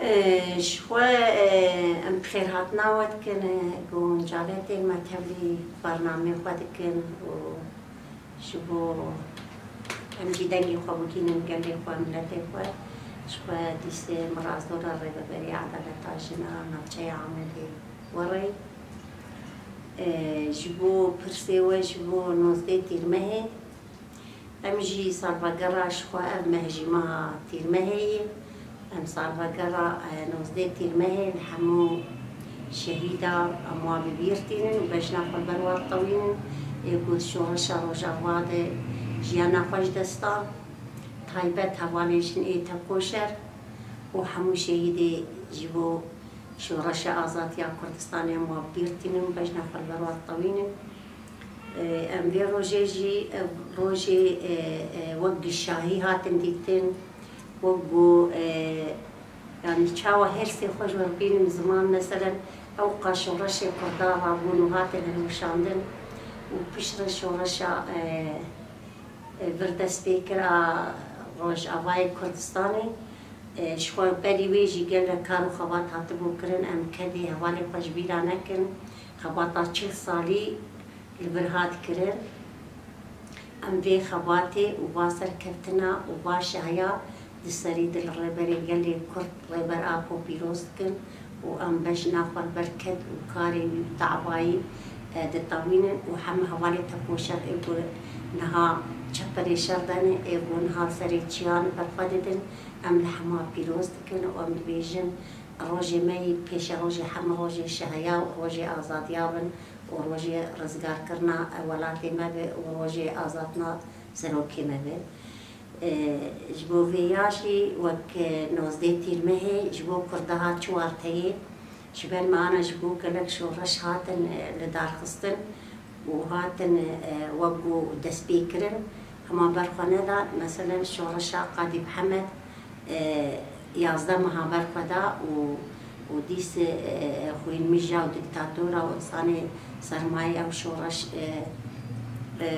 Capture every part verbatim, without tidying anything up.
Ji xwe em bi xêrhatina we dikin, e, goncaletê me tevlî bernameyê xwe dikin û ji bo em jî dengê xwe bigihînin gelê xwe, miletê xwe. Ji xwe dîsê mirazdora Rêveberiya Edaleta Jina navçeya Amedê werê. E, ji bo pirsê we ji bo nozdeh Tîrmehê, em jî salvegera ji xwe ev meh jî meha Tîrmehê ye. Em salvegera, e, nozdeh Tîrmehê li hemû şehîda em wa bi bîr tînin û bejna xwe li ber wa tewînin. Ê ku di şoreşa Rojava de jiyana xwe ji dest da, taybet hevalên jin ê tekoşer û hemû şehîdê ji bo şoreşa azadiya Kurdistanê em wa bi bîr tînin û bejna xwe li ber wa tewînin. E, em vê rojê jî, e, rojê, e, e, wek gişahî hatin dîtin, wek ku, e, yanî çawa hêrsê xwe ji we bînim ziman, meselen, ewqa şoreşê Kurda rabûn û hatin hilweşandin û piştre şoreşa, e, e, vir dest pê kir a Rojavayê Kurdistanê. E, ji xwe berî wê jî gelek kar û xebat hatibû kirin, em kedê hevalê xwe ji bîra nekin. Xebata çil salî li vir hat kirin. Em vê xebatê û va serkeftina û va şahiya di serî di li Rêberê Gelê Kurd Rêber Apo pîroz dikin û em bejna xwe li ber ked û karê wî û tabayî, e, ditewînin û hemû hevalê tekoşer ê ku niha çeperê şer de ne, ê ku niha serê çiyan ber xwe didin, em li hema pîroz dikin û em dibêjin, rojê me yî pêşerojê hemû rojê şahiya û rojê azadiya bin û rojê rizgarkirina welatê me be û rojê azadina serokê me be. E, ji bo vê ya jî wek, e, nozdeh Tîrmehê ji bo Kurda hat çi warteyê, ji ber me ana ji bo gelek şoreş hatin, e, lidarxistin û hatin, e, wek ku destpêkirin, hema ber xwe nedan. Meselen şoreşa Qadî Mihemed, e, yazdeh meha ber xwe da û, û dîs, e, xwînmija û dîktatora û însanê sermayê ew şoreş, e, e,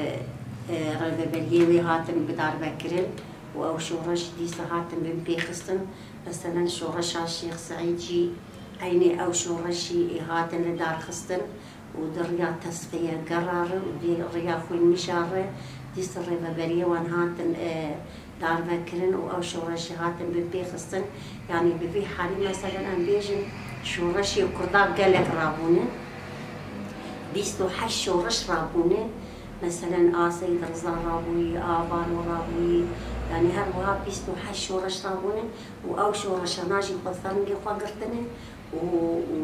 e, rêveberiyê wê hatin bidarvekirin û ew şoreş dîsa hatin binpêxistin. Meselen şoreşa Şêx Seîd jî eynî ew şoreşî ê hatin lidarxistin û di riya tesfiyegera re û di riya xwînmija re dîsa rêveberiyê wan hatin, e, darvekirin û ew şoreşê hatin binpêxistin. Yanî bi vî halî meselen em bêjin şoreşê Kurda gelek rabûne. Bîst û heşt şoreş rabûne. Meselen a Seyîd Riza rabûyî, a Vano rabûyî. Yanî her wiha bîst û heşt şoreş rabûne û ew şoreşana jî xwe fermgê xwe girtine û, û, û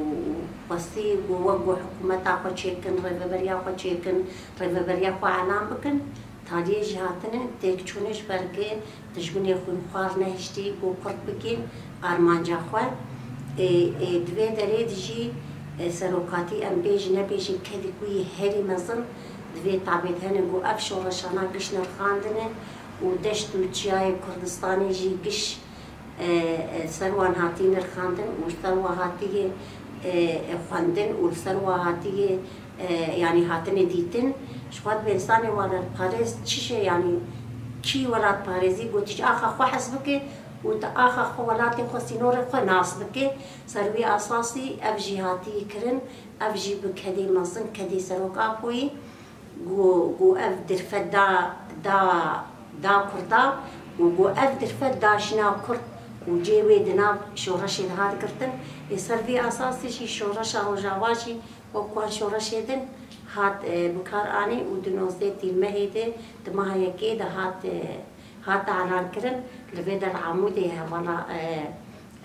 xwestî ku wek ku hikûmeta xwe çêkin, rêveberiya xwe çêkin, rêveberiya xwe elan bikin. Taliyê jî hatine têkçûnê ji ber ku dijminê xwînxwar nehiştî ku kurt bikîn armanca xwe. Ê, ê, di vê derê de jî, ê, serokatî em bêjin nebêjin kedî ku yî herî mezin di vê tabê de hene ku ev şoreşana giş nirxandine û deşt û çiyayê Kurdistanê jî giş e, e, ser wan hatî nirxandin û ser wan hatiye, e, e, xwendin û li ser wan hatiye, e, yanî hatine dîtin. Ji xwe dibê însanê welatparêz çi jê, yanî kî welatparêzî got, tu ji axa xwe hez bike û tu axa xwe, welatê xwe, sînorê xwe nas bike. Ser wî esasî ev jî hatiye kirin, ev jî bi kedê mezin, kedê Serok Apoyî, ku, ku ev dirfet da, da, da Kurda û ku ev dirfet da jina Kurd û cê wê di nav şoreşê de hat girtin. Ê ser vî esasî jî şoreşa Rojava jî wek wan şoreşê din hat, e, bi kar anî û di nozdeh Tîrmehê de di meha yekê de hat, e, hat elan kirin. Li vê de li Amûdê hevala, e,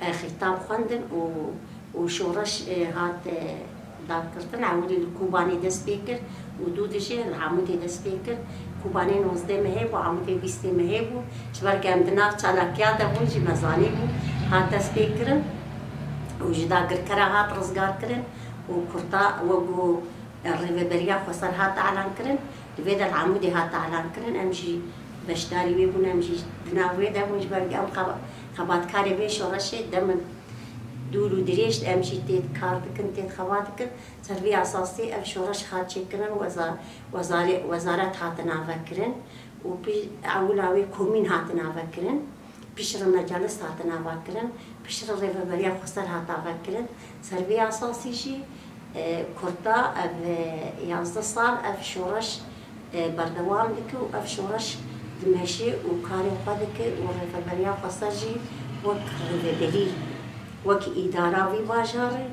e, xîtab xwendin û, û şoreş, e, hat, e, darkirtin. Ewilî li Kobanê dest pê kir û dû dijî li Amûdê dest pê kir. Kobanê nozdeh mehê bû, Amûdê bîstê mehê bû. Ji ber ku em di nav çalakiya de bûn jî me zanîbû, hat dest pê kirin û ji dagirkera hat rizgar kirin û Kurda wek ku rêveberiya xweser hat elan kirin, li vê de li Amûdê hat elan kirin, em jî beşdarî wê bûn, em jî di nav wê de bûn, ji ber ku em xeba-, xebatkarê vê şoreşê demek dûr û dirêj em jî tê kar dikin, tê xebat dikin. Ser vî esasî ev şoreş hat çêkirin, weza-, wezarê-, wezaret hatin avekirin û pî-, ewila wê komîn hatin avekirin. Piştre mecalis hatin avakirin, Piştre rêveberiya xweser hat davetkirin, ser vê esasî jî, e, kurta ev, e, yazdeh sal ev şoreş, e, berdewam dike û ev şoreş dimeşe û karê xwe dike û rêveberiya xweser jî wek rêveberî, wek îdara vî bajarê,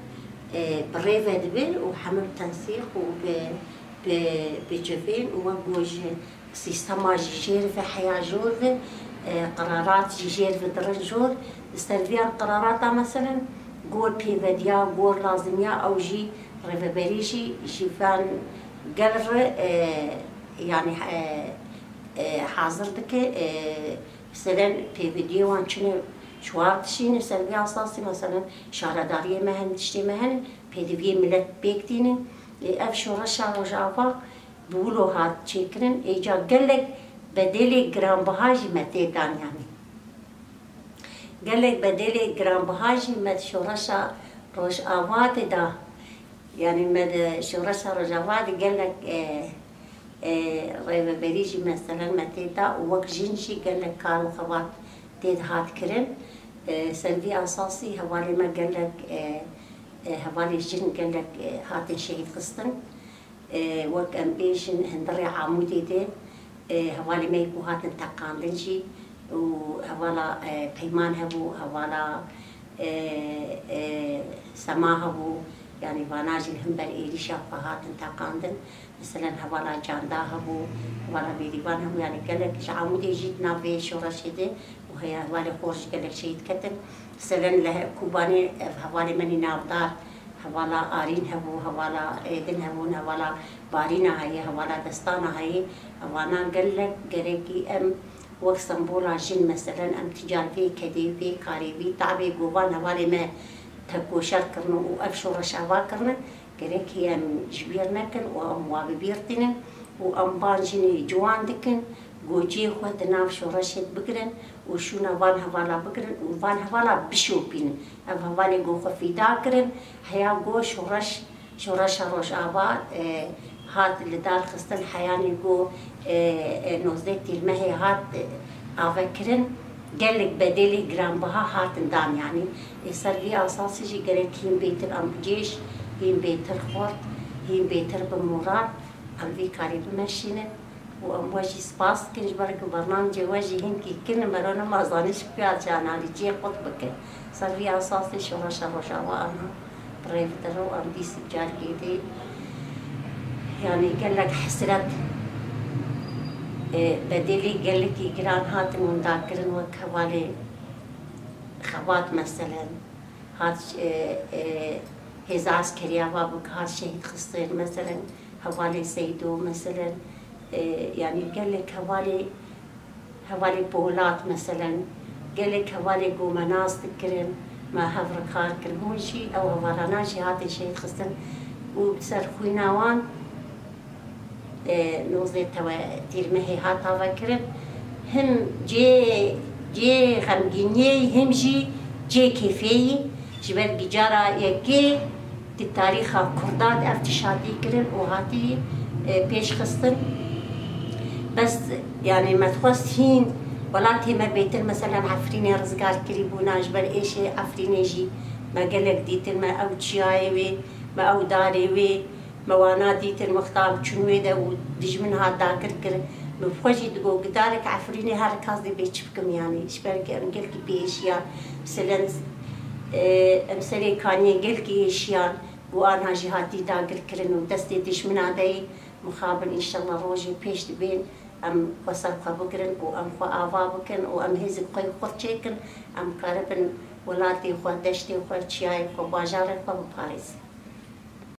e, bi rê ve dibe û hemû bi tensîq û bi, bi, bi civên û wek ku ji sîstema jî jêr ve heya jor ve, e, qerarat jî jêr ve dirin jor. Li ser viyan qerarata meselen gor pêvediya, gor lazimiya ew jî rêveberî jî ji van gel re, e, yanî, e, e, hazir dike. E, meselen pêvediyê wan çine çwar tişî ne ser vê esasî, meselen şaredariyê me hene, tiştê me hene, pêdiviyê milet pêk tînin. E, ev şoreşa Rojava bi wilo hat çêkirin, êca gelek bedelê giranbiha jî me tê dan, yanî gelek bedelê giranbiha jî me di şoreşa Rojava de da, yanî me di şoreşa Rojava de gelek, e, e, rêveberî jî meselen me tê da û wek jin jî gelek kar û xebat tê de hat kirin. E, ser vî esasî hevalê me gelek, e, e, hevalê jin gelek, e, hatin şehîd xistin. E, wek em bêjin hundirê Amûdê de, e, hevalê me yê ku hatin teqandin jî û hevala, e, Peyman hebû, hevala, e, e, Sema hebû, yanî vana jî li hember êrîşa xwe hatin teqandin. Meselen hevala Canda hebû, hevala Bêrîvan hebû, yanî gelek ji Amûdê jî di nav vê şoreşê de û heye hevalê xwe jî gelek şehîd ketin. Meselen li he-, Kobanê ev hevalê me nî navdar, hevala Arîn hebû, hevala Êdin hebûn, hevala Barîna heye, hevala Destana heye. Evana gelek gerekî em wek sembola jin, meselen, em ticar vê kedê, vê karê, vî tabê govan hevalê me tekoşer kirine û ev şoreş ava kirine, gerekî em ji bîr nekin û em wa bi bîr tînin û em van jinê ciwan dikin, gociyê xwe di nav şoreşê bigirin û şûna van hevala bigirin û van hevala bişopînin. Ev hevalê ku xwe fîda kirin, heya ku şoreş, şoreşa Rojava, e, hat li dar xistin, heyanî ku, e, e, nozdeh tîrmehê hat, e, avekirin, gelek bedelê giranbiha hatin dan, yanî, e, ser vî esasî jî gerek hîn bêtir em bi cêş, hîn bêtir xurt, hîn bêtir bi moral em vî karî bimeşînin. Û em we jî spas dikin, ji ber ku bernamecê we jî hinkî kin in, mero nema zanî ji kuya çi ananî cihê qut bikin. Ser vî esasê şoreşa Rojava anha bi rê ve dire û em dîs carkê dê, yanî gelek hesret, e, bedelê gelekî giran hatin windakirin, wek hevalê Xebat meselen, hat, e, e, hêza eskeriya va bû, hat şehîd xistin, meselen, hevalê Seydo, meselen, e, yanî gelek hevalê, hevalê Polat, meselen, gelek hevalê ku me nas dikirin, me hev re kar kirin, hûn jî ew hevalana jî hatin şehîd xistin û bi ser xwîna wan, e, nozdeh tewe tîrmehê hat avekirin. Him cê, cê xemgîniyê, him jî cê kêfê yî. Ji ber ku cara yekê di tarîxa Kurdan ev tişt hatî kirin û hatî, e, pêş xistin. Bes, yanî me dixwest hîn welatê me bêtir, meselen Efrînê rizgar kirî bûna, ji ber êşê Efrînê jî me gelek dîtin, me ew çiyayê wê, me ew darê wê, me wana dîtin, wexta em çûn wê de û dijmin hat dagir kirin. Min bi xwe jî digot, gidarek Efrînê her kas dê bê çi bikim, yanî ji ber ku em gelkî pê êşiyan, meselen, e, em serê kaniyê gelkî êşiyan, ku anha jî hatî dagir kirin û destê dijmina de yî. Mixabin, înşallah rojê pêş dibên, em xwe ser xwe bigirin û em xwe ava bikin û em hêzên xwe yê xurt çêkin, em karibin welatê xwe, deştê xwe, çiyayê xwe, bajarê xwe biparêzin.